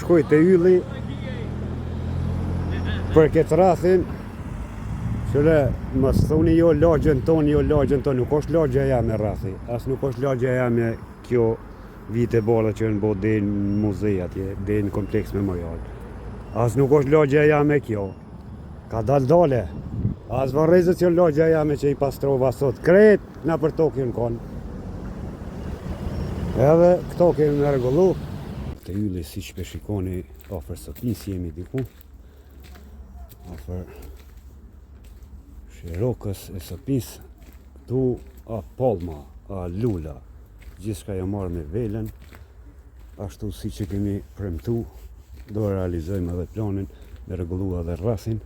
shkoj te Ylli për këtë rrethin Qyre, mos thoni jo lagjen tonë, jo lagjen tonë, nuk është lagja jame rrethi, as nuk është lagja jame kjo vite bardha që janë bo deri në muze atje, deri në kompleks memorial. As nuk është lagja jame kjo. Ka dal dale. As varrezët që janë lagja jame që i pastrova sot, krejt nëpër tokë janë konë. Edhe këto kemi me rregullu. Te Ylli, siç pe shikoni, afër Sopisë jemi diku. Afër Shirokës e Sopisë. Këtu a palma, a lula, gjithçka ja marrë me velën, ashtu siç e kemi premtu, do realizojmë edhe planin, me rregullu edhe rrethin,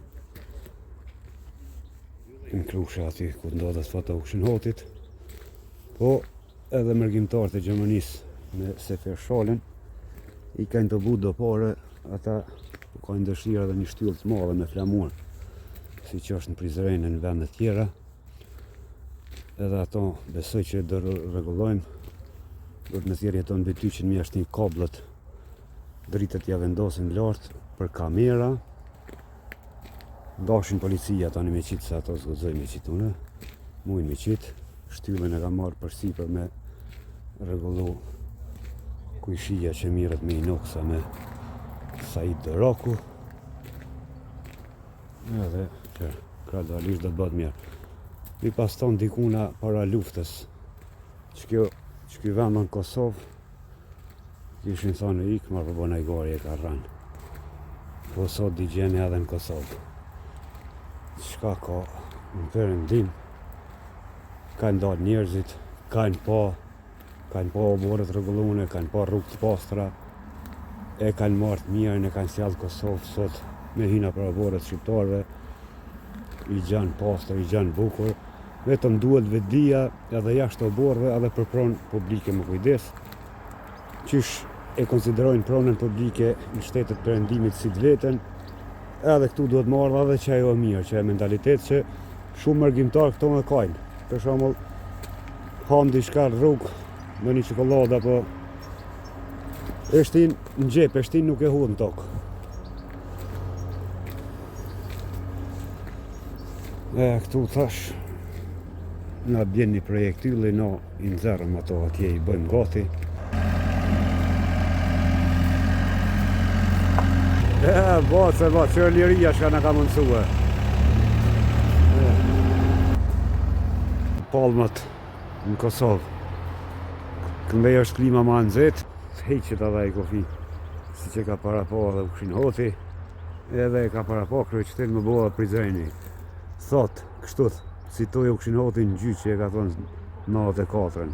në Krushë aty ku ndodhet foto Ukshin Hotit, po edhe mërgimtarët e Gjermanisë me Sefer Shalën, i kanë të bu do pare, ata po kanë dëshirë edhe një shtyllë të madhe me flamur, siç është në Prizren e në vende tjera, edhe ato besoj që do rregullojmë, do të me thirrje tonë bytyqin me ia shti kabllet, dritat ja vendosin lartë për kamera, Dashin policia tani me qitë se ato s'guxoj me qitë unë, mujnë me qitë, shtyllën e ka marrë përsipër me rregullu kojshia që mirret me inoksa me Said Doraku, edhe që gradualisht do të bëhet mirë. Mi paston dikuna para luftës, që kjo, që ky vend në Kosovë, Kishin thonë ik, ma po bon hajgare e ka rënë. Po sot di gjeni edhe në Kosovë. Çka ka në perëndim, kanë dalë njerëzit, kanë pa, kanë pa oborret rregullune, kanë pa rrugë të pastra, e kanë marrë të mirën, e kanë sjellë Kosovë sot me hy nëpër oborret shqiptarëve, i gjan pastër, i gjan bukur, vetëm duhet vetëdija edhe jashtë oborreve edhe për pronë publike me kujdes, qysh e konsiderojnë pronën publike në shtetet perëndimit si të veten, edhe këtu duhet marrë edhe që ajo e mirë, që e mentalitet që shumë mërgimtarë këto me kajnë. Për shembull, han diçka në rrugë, në një çokoladë apo e shtin në xhep, e shtin nuk e hudh në tokë. E, këtu thash, na bjen një projekt Ylli, no i nxerrëm ato atje, i bëjmë gati. E, bac, e bac, që liria çka na ka mundësue. Palmat në Kosovë. Këndej është klima ma nxehtë, heqet edhe ai kufi, siç e ka parapa edhe Ukshin Hoti. Edhe e ka parapa kryeqytet me bo edhe Prizreni. Thot, kështu, citoj Ukshin Hotin në gjyq që e ka thonë 94-ën.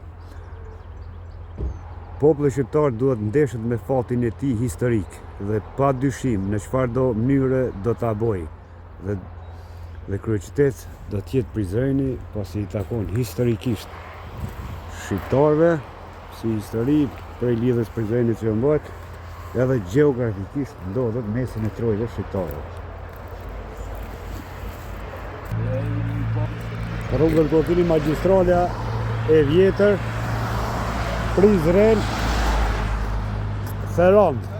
Populli shqiptar duhet ndeshet me fatin e tij historik dhe pa dyshim në çfarëdo mënyre do ta bojë dhe dhe kryeqytet do të jetë Prizreni pasi i takon historikisht shqiptarëve si histori prej lidhjes Prizrenit që mbajt, edhe gjeografikisht ndodhet mesin e trojeve shqiptare. Rrugën ku keni magjistralja e vjetër, Prizren, Therand.